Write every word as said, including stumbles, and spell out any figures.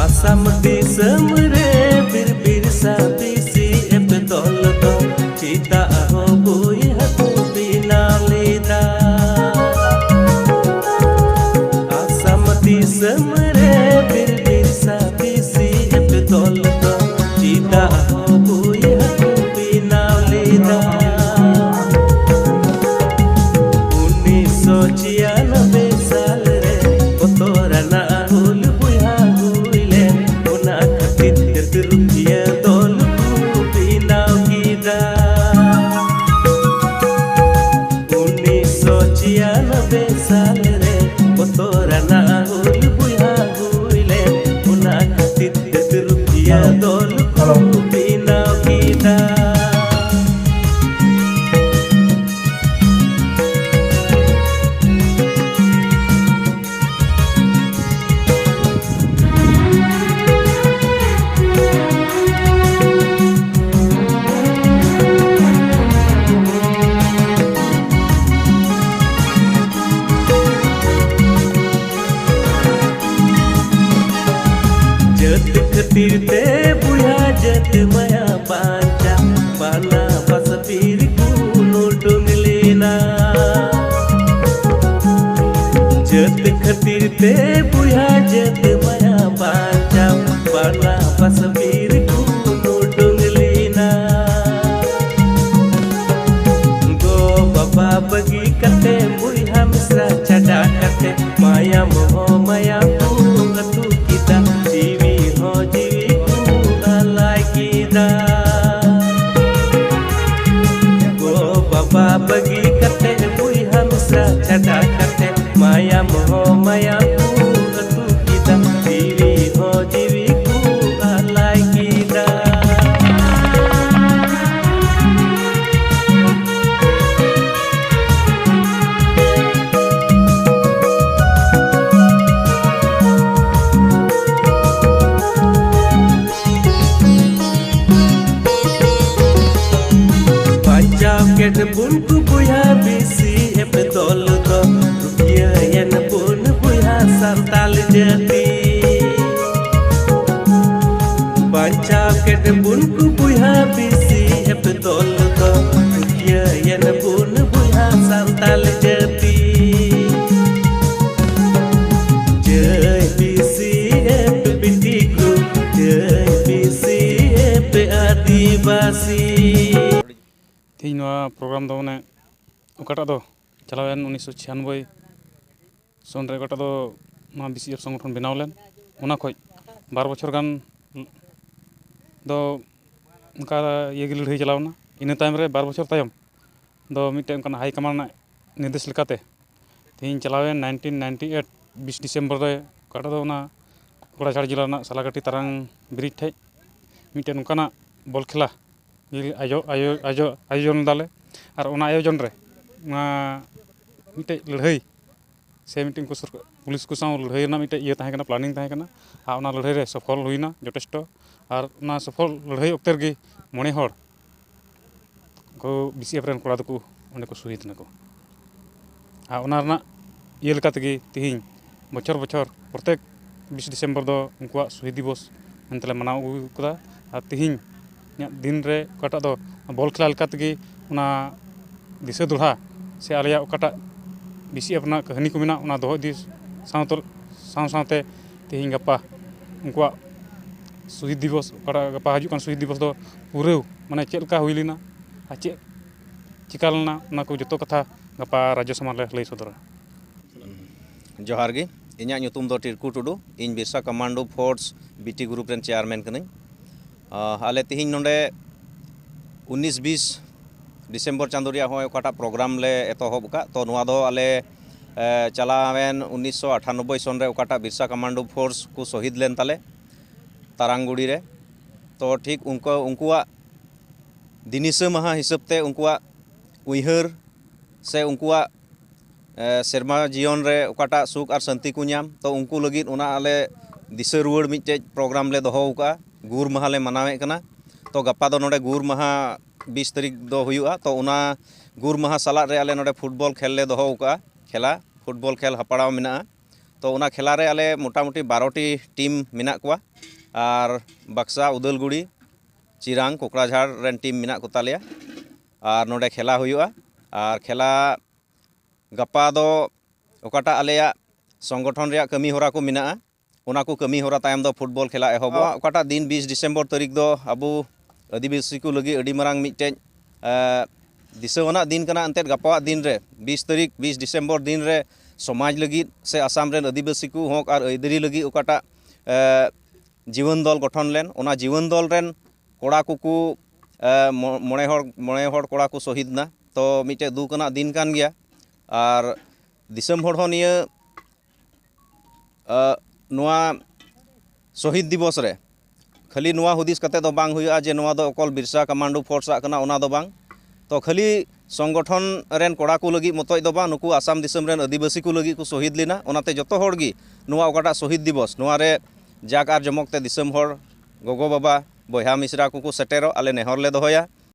ᱟᱥᱟᱢ ᱫᱤᱥᱚᱢ ᱨᱮ ᱵᱤᱨ ᱵᱤᱨ ᱥᱟ ᱵᱤ ᱥᱤ ᱮᱯᱷ ᱫᱚᱞ ᱫᱚ ᱪᱮᱫᱟᱜ ᱦᱚᱸ ᱵᱚᱭᱦᱟ ᱠᱚ ᱵᱮᱱᱟᱣ ᱞᱮᱫᱟ? ᱟᱥᱟᱢ ᱫᱤᱥᱚᱢ ᱨᱮ ᱵᱤᱨ ᱵᱤᱨ ᱥᱟ ᱵᱤ ᱥᱤ ᱮᱯᱷ ᱫᱚᱞ ᱫᱚ ᱪᱮᱫᱟᱜ ᱦᱚᱸ ᱵᱚᱭᱦᱟ ᱠᱚ ᱵᱮᱱᱟᱣ ᱞᱮᱫᱟ? ᱩᱱᱤᱥᱥᱚ ᱪᱷᱤᱭᱟᱱᱚᱵᱵᱳᱭ ᱥᱟᱞ ᱨᱮ ᱵᱚᱛᱚᱨᱟᱱᱟᱜ ᱦᱩᱞ ᱵᱚᱭᱦᱟ ᱦᱩᱭ ᱞᱮᱱ, ᱚᱱᱟ ᱠᱷᱟᱹᱛᱤᱨ ᱛᱮ ᱛᱩᱨᱩᱠᱤᱭᱟᱹ ᱫᱚᱞ ᱠᱚ ᱵᱮᱱᱟᱣ ᱠᱮᱫᱟ᱾ ᱩᱱᱤᱥᱥᱚ ᱪᱷᱤᱭᱟᱱᱚᱵᱵᱳᱭ ᱥᱟᱞ ᱨᱮ ᱵᱚᱛᱚᱨᱟᱱᱟᱜ ᱦᱩᱞ ᱵᱚᱭᱦᱟ ᱦᱩᱭ ᱞᱮᱱ, ᱚᱱᱟ ᱠᱷᱟᱹᱛᱤᱨ ᱛᱮ ᱛᱩᱨᱩᱠᱤᱭᱟᱹ ᱫᱚᱞ ᱠᱚ ᱵᱮᱱᱟᱣ ᱠᱮᱫᱟ᱾ ᱡᱟᱹᱛ ᱠᱷᱟᱹᱛᱤᱨ ᱛᱮ ᱵᱚᱭᱦᱟ ᱡᱟᱹᱛ ᱢᱟᱭᱟ ᱵᱟᱧᱪᱟᱣ, ᱵᱟᱱᱟ ᱵᱟᱥ ᱵᱤᱨ ᱠᱷᱚᱱ ᱩᱰᱩᱝ ᱞᱮᱱᱟ᱾ ᱡᱟᱹᱛ ᱠᱷᱟᱹᱛᱤᱨ ᱛᱮ ᱵᱚᱭᱦᱟ ᱡᱟᱹᱛ ᱢᱟᱭᱟ ᱵᱟᱧᱪᱟᱣ, ᱵᱟᱱᱟ ᱵᱟᱥ ᱵᱤᱨ ᱠᱷᱚᱱ ᱩᱰᱩᱝ ᱞᱮᱱᱟ᱾ ᱜᱚ ᱵᱟᱵᱟ ᱵᱟᱹᱜᱤ ᱠᱟᱛᱮ, ᱵᱚᱭᱦᱟ ᱢᱤᱥᱨᱟ ᱪᱷᱟᱰᱟ ᱠᱟᱛᱮ, ᱢᱟᱭᱟᱢ ᱦᱚᱸ ᱢᱟᱭᱟᱢ ᱠᱚ ᱟᱹᱛᱩ ᱠᱮᱫᱟ, ᱡᱤᱣᱤ ᱦᱚᱸ ᱡᱤᱣᱤ ᱠᱚ ᱟᱞᱟᱭ ᱠᱮᱫᱟ᱾ ᱜᱚ ᱵᱟᱵᱟ ᱵᱟᱹᱜᱤ ᱠᱟᱛᱮ, ᱵᱚᱭᱦᱟ ᱢᱤᱥᱨᱟ ᱪᱷᱟᱰᱟ ᱠᱟᱛᱮ, ᱢᱟᱭᱟᱢ ᱦᱚᱸ ᱢᱟᱭᱟᱢ ᱠᱚ ᱟᱹᱛᱩ ᱠᱮᱫᱟ, ᱮᱫ ᱵᱚᱱ ᱠᱚ ᱵᱚᱭᱦᱟ ᱵᱤᱥᱤ ᱮᱯ ᱫᱚᱞ ᱫᱚ, ᱯᱟᱹᱛᱭᱟᱹᱭᱮᱱ ᱵᱚᱱ ᱵᱚᱭᱦᱟ ᱥᱟᱱᱛᱟᱞ ᱡᱟᱹᱛᱤ᱾ ᱡᱟᱹᱭ ᱵᱤᱥᱤ ᱮᱯ ᱵᱤᱴᱤ ᱜᱨᱩᱯ, ᱡᱟᱹᱭ ᱵᱤᱥᱤ ᱮᱯ ᱟᱹᱫᱤᱵᱟᱹᱥᱤ᱾ ᱛᱮᱦᱮᱧ ᱱᱚᱣᱟ ᱯᱨᱳᱜᱨᱟᱢ ᱫᱚ ᱢᱟᱱᱮ ᱚᱠᱟᱴᱟᱜ ᱫᱚ ᱪᱟᱞᱟᱣᱮᱱ ᱩᱱᱤᱥᱥᱚ ᱪᱷᱤᱭᱟᱱᱵᱳᱭ ᱥᱚᱱ ᱨᱮ ᱚᱠᱟᱴᱟᱜ ᱫᱚ ᱱᱚᱣᱟ ᱵᱤᱥᱤ ᱮᱯ ᱥᱚᱝᱜᱚᱴᱷᱚᱱ ᱵᱮᱱᱟᱣ ᱞᱮᱱ, ᱚᱱᱟ ᱠᱷᱚᱡ ᱵᱟᱨ ᱵᱚᱪᱷᱚᱨ ᱜᱟᱱ ᱫᱚ ᱚᱱᱠᱟ ᱤᱭᱟᱹ ᱜᱮ ᱞᱟᱹᱲᱦᱟᱹᱭ ᱪᱟᱞᱟᱣ ᱮᱱᱟ᱾ ᱤᱱᱟᱹ ᱛᱟᱭᱚᱢ ᱨᱮ ᱵᱟᱨ ᱵᱚᱪᱷᱚᱨ ᱛᱟᱭᱚᱢ ᱫᱚ ᱢᱤᱫᱴᱮᱱ ᱚᱱᱠᱟᱱᱟᱜ ᱦᱟᱭ ᱠᱟᱢᱟᱱᱰ ᱨᱮᱱᱟᱜ ᱱᱤᱨᱫᱮᱥ ᱞᱮᱠᱟᱛᱮ ᱛᱮᱦᱮᱧ ᱪᱟᱞᱟᱣᱮᱱ ᱱᱟᱭᱤᱱᱴᱤᱱ ᱱᱟᱭᱤᱱᱴᱤ ᱮᱭᱤᱴ ᱵᱤᱥ ᱰᱤᱥᱮᱢᱵᱚᱨ ᱨᱮ ᱚᱠᱟᱴᱟᱜ ᱫᱚ ᱚᱱᱟ ᱜᱳᱲᱟᱪᱷᱟᱲ ᱡᱮᱞᱟ ᱨᱮᱱᱟᱜ ᱥᱟᱞᱟᱠᱟᱴᱤ ᱛᱟᱨᱟᱝ ᱵᱨᱤᱡᱽ ᱴᱷᱮᱡ ᱢᱤᱫᱴᱮᱱ ᱚᱱᱠᱟᱱᱟᱜ ᱵᱚᱞ ᱠᱷᱮᱞᱟ ᱜᱮ ᱟᱭᱳ-, ᱟᱭᱳ-, ᱟᱭᱳ-, ᱟᱭᱳᱡᱚᱱ ᱫᱟᱞᱮ᱾ ᱟᱨ ᱚᱱᱟ ᱟᱭᱳᱡᱚᱱ ᱨᱮ ᱚᱱᱟ ᱢᱤᱫᱴᱮᱡ ᱞᱟᱹᱲᱦᱟᱹᱭ ᱥᱮ ᱢᱤᱫᱴᱮᱱ ᱩᱱᱠᱩ ᱥᱚᱨᱠ-, ᱯᱩᱞᱤᱥ ᱠᱚ ᱥᱟᱶ ᱞᱟᱹᱲᱦᱟᱹᱭ ᱨᱮᱱᱟᱜ ᱢᱤᱫᱴᱮᱡ ᱤᱭᱟᱹ ᱛᱟᱦᱮᱸ ᱠᱟᱱᱟ, ᱯᱞᱟᱱᱤᱝ ᱛᱟᱦᱮᱸ ᱠᱟᱱᱟ᱾ ᱟᱨ ᱚᱱᱟ ᱞᱟᱹᱲᱦᱟᱹᱭ ᱨᱮ ᱥᱚᱯᱷᱚᱞ ᱦᱩᱭᱱᱟ ᱡᱚᱛᱷᱮᱥᱴᱚ᱾ ᱟᱨ ᱚᱱᱟ ᱥᱚᱯᱷᱚᱞ ᱞᱟᱹᱲᱦᱟᱹᱭ ᱚᱠᱛᱮ ᱨᱮᱜᱮ ᱢᱚᱬᱮ ᱦᱚᱲ ᱩᱱᱠᱩ ᱵᱤᱥᱤ ᱮᱯ ᱨᱮᱱ ᱠᱚᱲᱟ ᱫᱚᱠᱚ ᱚᱸᱰᱮ ᱠᱚ ᱥᱚᱦᱤᱫ ᱱᱟᱠᱚ᱾ ᱟᱨ ᱚᱱᱟ ᱨᱮᱱᱟᱜ ᱤᱭᱟᱹ ᱞᱮᱠᱟ ᱛᱮᱜᱮ ᱛᱮᱦᱮᱧ ᱵᱚᱪᱷᱚᱨ ᱵᱚᱪᱷᱚᱨ ᱯᱨᱚᱛᱮᱠ ᱵᱤᱥ ᱰᱤᱥᱮᱢᱵᱚᱨ ᱫᱚ ᱩᱱᱠᱩᱣᱟᱜ ᱥᱚᱦᱤᱫ ᱫᱤᱵᱚᱥ ᱢᱮᱱᱛᱮ ᱞᱮ ᱢᱟᱱᱟᱣ ᱟᱹᱜᱩ ᱟᱠᱟᱫᱟ᱾ ᱟᱨ ᱛᱮᱦᱮᱧ ᱤᱧᱟᱹᱜ ᱫᱤᱱ ᱨᱮ ᱚᱠᱟᱴᱟᱜ ᱫᱚ ᱵᱚᱞ ᱠᱷᱮᱞᱟ ᱞᱮᱠᱟ ᱛᱮᱜᱮ ᱚᱱᱟ ᱫᱤᱥᱟᱹ ᱫᱚᱦᱲᱟ ᱥᱮ ᱟᱞᱮᱭᱟᱜ ᱚᱠᱟᱴᱟᱜ ᱵᱤᱥᱤ ᱮᱯ ᱨᱮᱱᱟᱜ ᱠᱟᱹᱦᱱᱤ ᱠᱚ ᱢᱮᱱᱟᱜ, ᱚᱱᱟ ᱫᱚᱦᱚ ᱤᱫᱤ ᱥᱟᱶᱛᱮ, ᱥᱟᱶ ᱥᱟᱶᱛᱮ ᱛᱮᱦᱮᱧ ᱜᱟᱯᱟ ᱩᱱᱠᱩᱣᱟᱜ ᱥᱚᱦᱤᱫ ᱫᱤᱵᱚᱥ, ᱚᱠᱟᱴᱟᱜ ᱜᱟᱯᱟ ᱦᱤᱡᱩᱜ ᱠᱟᱱ ᱥᱚᱦᱤᱫ ᱫᱤᱵᱚᱥ ᱫᱚ ᱯᱩᱨᱟᱹᱣ, ᱢᱟᱱᱮ ᱪᱮᱫ ᱞᱮᱠᱟ ᱦᱩᱭ ᱞᱮᱱᱟ ᱟᱨ ᱪᱮᱫ ᱪᱤᱠᱟ ᱞᱮᱱᱟ, ᱚᱱᱟ ᱠᱚ ᱡᱚᱛᱚ ᱠᱟᱛᱷᱟ ᱜᱟᱯᱟ ᱨᱟᱡᱽᱡᱚ ᱥᱚᱵᱷᱟ ᱞᱮ ᱞᱟᱹᱭ ᱥᱚᱫᱚᱨᱟ᱾ ᱡᱚᱦᱟᱨ ᱜᱮ, ᱤᱧᱟᱹᱜ ᱧᱩᱛᱩᱢ ᱫᱚ ᱴᱤᱨᱠᱩ ᱴᱩᱰᱩ᱾ ᱤᱧ ᱵᱤᱨᱥᱟ ᱠᱚᱢᱟᱱᱰᱳ ᱯᱷᱳᱨᱥ ᱵᱤᱴᱤ ᱜᱨᱩᱯ ᱨᱮᱱ ᱪᱮᱭᱟᱨᱢᱮᱱ ᱠᱟᱹᱱᱟᱹᱧ᱾ ᱟᱸ, ᱟᱞᱮ ᱛᱤᱦᱤᱧ ᱱᱚᱰᱮ ᱩᱱᱤᱥ ᱵᱤᱥ ᱰᱤᱥᱮᱢᱵᱚᱨ ᱪᱟᱸᱫᱳ ᱨᱮᱭᱟᱜ ᱦᱚᱸᱜᱼᱚᱭ ᱚᱠᱟᱴᱟᱜ ᱯᱨᱳᱜᱨᱟᱢ ᱞᱮ ᱮᱛᱚᱦᱚᱵ ᱟᱠᱟᱫ, ᱛᱚ ᱱᱚᱣᱟ ᱫᱚ ᱟᱞᱮ, ᱮ, ᱪᱟᱞᱟᱣᱮᱱ ᱩᱱᱤᱥᱥᱚ ᱟᱴᱷᱟᱱᱚᱵᱵᱳᱭ ᱥᱚᱱ ᱨᱮ ᱚᱠᱟᱴᱟᱜ ᱵᱤᱨᱥᱟ ᱠᱚᱢᱟᱱᱰᱳ ᱯᱷᱳᱨᱥ ᱠᱚ ᱥᱚᱦᱤᱫ ᱞᱮᱱ ᱛᱟᱞᱮ ᱛᱟᱨᱟᱝᱜᱩᱲᱤ ᱨᱮ, ᱛᱚ ᱴᱷᱤᱠ ᱩᱱᱠᱩ, ᱩᱱᱠᱩᱣᱟᱜ ᱫᱤᱱᱤᱥᱟᱹ ᱢᱟᱦᱟ ᱦᱤᱥᱟᱹᱵ ᱛᱮ ᱩᱱᱠᱩᱣᱟᱜ ᱩᱭᱦᱟᱹᱨ ᱥᱮ ᱩᱱᱠᱩᱣᱟᱜ, ᱮ, ᱥᱮᱨᱢᱟ ᱡᱤᱭᱚᱱ ᱨᱮ ᱚᱠᱟᱴᱟᱜ ᱥᱩᱠ ᱟᱨ ᱥᱟᱹᱱᱛᱤ ᱠᱚ ᱧᱟᱢ, ᱛᱚ ᱩᱱᱠᱩ ᱞᱟᱹᱜᱤᱫ ᱚᱱᱟ ᱟᱞᱮ ᱫᱤᱥᱟᱹ ᱨᱩᱣᱟᱹᱲ ᱢᱤᱫᱴᱮᱡ ᱯᱨᱳᱜᱨᱟᱢ ᱞᱮ ᱫᱚᱦᱚ ᱟᱠᱟᱫᱼᱟ᱾ ᱜᱩᱨ ᱢᱟᱦᱟ ᱞᱮ ᱢᱟᱱᱟᱣᱮᱫ ᱠᱟᱱᱟ᱾ ᱛᱚ ᱜᱟᱯᱟ ᱫᱚ ᱱᱚᱰᱮ ᱜᱩᱨ ᱢᱟᱦᱟ ᱵᱤᱥ ᱛᱟᱹᱨᱤᱠᱷ ᱫᱚ ᱦᱩᱭᱩᱜᱼᱟ᱾ ᱛᱚ ᱚᱱᱟ ᱜᱩᱨ ᱢᱟᱦᱟ ᱥᱟᱞᱟᱜ ᱨᱮ ᱟᱞᱮ ᱱᱚᱰᱮ ᱯᱷᱩᱴᱵᱚᱞ ᱠᱷᱮᱞ ᱞᱮ ᱫᱚᱦᱚ ᱟᱠᱟᱫᱼᱟ, ᱠᱷᱮᱞᱟ, ᱯᱷᱩᱴᱵᱚᱞ ᱠᱷᱮᱞ ᱦᱟᱯᱲᱟᱣ ᱢᱮᱱᱟᱜᱼᱟ᱾ ᱛᱚ ᱚᱱᱟ ᱠᱷᱮᱞᱟ ᱨᱮ ᱟᱞᱮ ᱢᱚᱴᱟᱢᱩᱴᱤ ᱵᱟᱨᱚ ᱴᱤ ᱴᱤᱢ ᱢᱮᱱᱟᱜ ᱠᱚᱣᱟ, ᱟᱨ ᱵᱟᱠᱥᱟ, ᱩᱫᱟᱹᱞᱜᱩᱲᱤ, ᱪᱤᱨᱟᱝ ᱠᱳᱠᱲᱟᱡᱷᱟᱲ ᱨᱮᱱ ᱴᱤᱢ ᱢᱮᱱᱟᱜ ᱠᱚᱛᱟ ᱞᱮᱭᱟ᱾ ᱟᱨ ᱱᱚᱰᱮ ᱠᱷᱮᱞᱟ ᱦᱩᱭᱩᱜᱼᱟ᱾ ᱟᱨ ᱠᱷᱮᱞᱟ ᱜᱟᱯᱟ ᱫᱚ ᱚᱠᱟᱴᱟᱜ ᱟᱞᱮᱭᱟᱜ ᱥᱚᱝᱜᱚᱴᱷᱚᱱ ᱨᱮᱭᱟᱜ ᱠᱟᱹᱢᱤ ᱦᱚᱨᱟ ᱠᱚ ᱢᱮᱱᱟᱜᱼᱟ, ᱚᱱᱟ ᱠᱚ ᱠᱟᱹᱢᱤ ᱦᱚᱨᱟ ᱛᱟᱭᱚᱢ ᱫᱚ ᱯᱷᱩᱴᱵᱚᱞ ᱠᱷᱮᱞᱟ ᱮᱦᱚᱵᱚᱜᱼᱟ᱾ ᱚᱠᱟᱴᱟᱜ ᱫᱤᱱ ᱵᱤᱥ ᱰᱤᱥᱮᱢᱵᱚᱨ ᱛᱟᱹᱨᱤᱠᱷ ᱫᱚ ᱟᱵᱚ ᱟᱹᱫᱤᱵᱟᱹᱥᱤ ᱠᱚ ᱞᱟᱹᱜᱤᱫ ᱟᱹᱰᱤ ᱢᱟᱨᱟᱝ ᱢᱤᱫᱴᱮᱡ, ᱮ, ᱫᱤᱥᱟᱹᱣᱟᱱᱟᱜ ᱫᱤᱱ ᱠᱟᱱᱟ᱾ ᱮᱱᱛᱮᱫ ᱜᱟᱯᱟᱣᱟᱜ ᱫᱤᱱ ᱨᱮ, ᱵᱤᱥ ᱛᱟᱹᱨᱤᱠᱷ, ᱵᱤᱥ ᱰᱤᱥᱮᱢᱵᱚᱨ ᱫᱤᱱ ᱨᱮ ᱥᱚᱢᱟᱡᱽ ᱞᱟᱹᱜᱤᱫ ᱥᱮ ᱟᱥᱟᱢ ᱨᱮᱱ ᱟᱹᱫᱤᱵᱟᱹᱥᱤ ᱠᱚ ᱦᱚᱠ ᱟᱨ ᱟᱹᱭᱫᱟᱹᱨᱤ ᱞᱟᱹᱜᱤᱫ ᱚᱠᱟᱴᱟᱜ, ᱮ, ᱡᱤᱣᱟᱹᱱ ᱫᱚᱞ ᱜᱚᱴᱷᱚᱱ ᱞᱮᱱ, ᱚᱱᱟ ᱡᱤᱣᱟᱹᱱ ᱫᱚᱞ ᱨᱮᱱ ᱠᱚᱲᱟ ᱠᱚᱠᱚ, ᱮ, ᱢᱚ-, ᱢᱚᱬᱮ ᱦᱚᱲ, ᱢᱚᱬᱮ ᱦᱚᱲ ᱠᱚᱲᱟ ᱠᱚ ᱥᱚᱦᱤᱫ ᱮᱱᱟ᱾ ᱛᱚ ᱢᱤᱫᱴᱮᱡ ᱫᱩᱠ ᱟᱱᱟᱜ ᱫᱤᱱ ᱠᱟᱱ ᱜᱮᱭᱟ᱾ ᱟᱨ ᱫᱤᱥᱚᱢ ᱦᱚᱲ ᱦᱚᱸ ᱱᱤᱭᱟᱹ, ᱮ, ᱱᱚᱣᱟ ᱥᱚᱦᱤᱫ ᱫᱤᱵᱚᱥ ᱨᱮ ᱠᱷᱟᱹᱞᱤ ᱱᱚᱣᱟ ᱦᱩᱫᱤᱥ ᱠᱟᱛᱮ ᱫᱚ ᱵᱟᱝ ᱦᱩᱭᱩᱜᱼᱟ ᱡᱮ ᱱᱚᱣᱟ ᱫᱚ ᱚᱠᱚᱞ ᱵᱤᱨᱥᱟ ᱠᱟᱢᱟᱱᱰᱩ ᱯᱷᱳᱨᱥ ᱟᱜ ᱠᱟᱱᱟ, ᱚᱱᱟ ᱫᱚ ᱵᱟᱝ᱾ ᱛᱚ ᱠᱷᱟᱹᱞᱤ ᱥᱚᱝᱜᱚᱴᱷᱚᱱ ᱨᱮᱱ ᱠᱚᱲᱟ ᱠᱚ ᱞᱟᱹᱜᱤᱫ ᱢᱚᱛᱚᱡ ᱫᱚ ᱵᱟᱝ, ᱱᱩᱠᱩ ᱟᱥᱟᱢ ᱫᱤᱥᱚᱢ ᱨᱮᱱ ᱟᱹᱫᱤᱵᱟᱹᱥᱤ ᱠᱚ ᱞᱟᱹᱜᱤᱫ ᱠᱚ ᱥᱚᱦᱤᱫ ᱞᱮᱱᱟ᱾ ᱚᱱᱟᱛᱮ ᱡᱚᱛᱚ ᱦᱚᱲ ᱜᱮ ᱱᱚᱣᱟ ᱚᱠᱟᱴᱟᱜ ᱥᱚᱦᱤᱫ ᱫᱤᱵᱚᱥ, ᱱᱚᱣᱟ ᱨᱮ ᱡᱟᱠ ᱟᱨ ᱡᱚᱢᱚᱠ ᱛᱮ ᱫᱤᱥᱚᱢ ᱦᱚᱲ, ᱜᱚᱜᱚ ᱵᱟᱵᱟ, ᱵᱚᱭᱦᱟ ᱢᱤᱥᱨᱟ ᱠᱚᱠᱚ ᱥᱮᱴᱮᱨᱚᱜ, ᱟᱞᱮ ᱱᱮᱦᱚᱨ ᱞᱮ ᱫᱚᱦᱚᱭᱟ᱾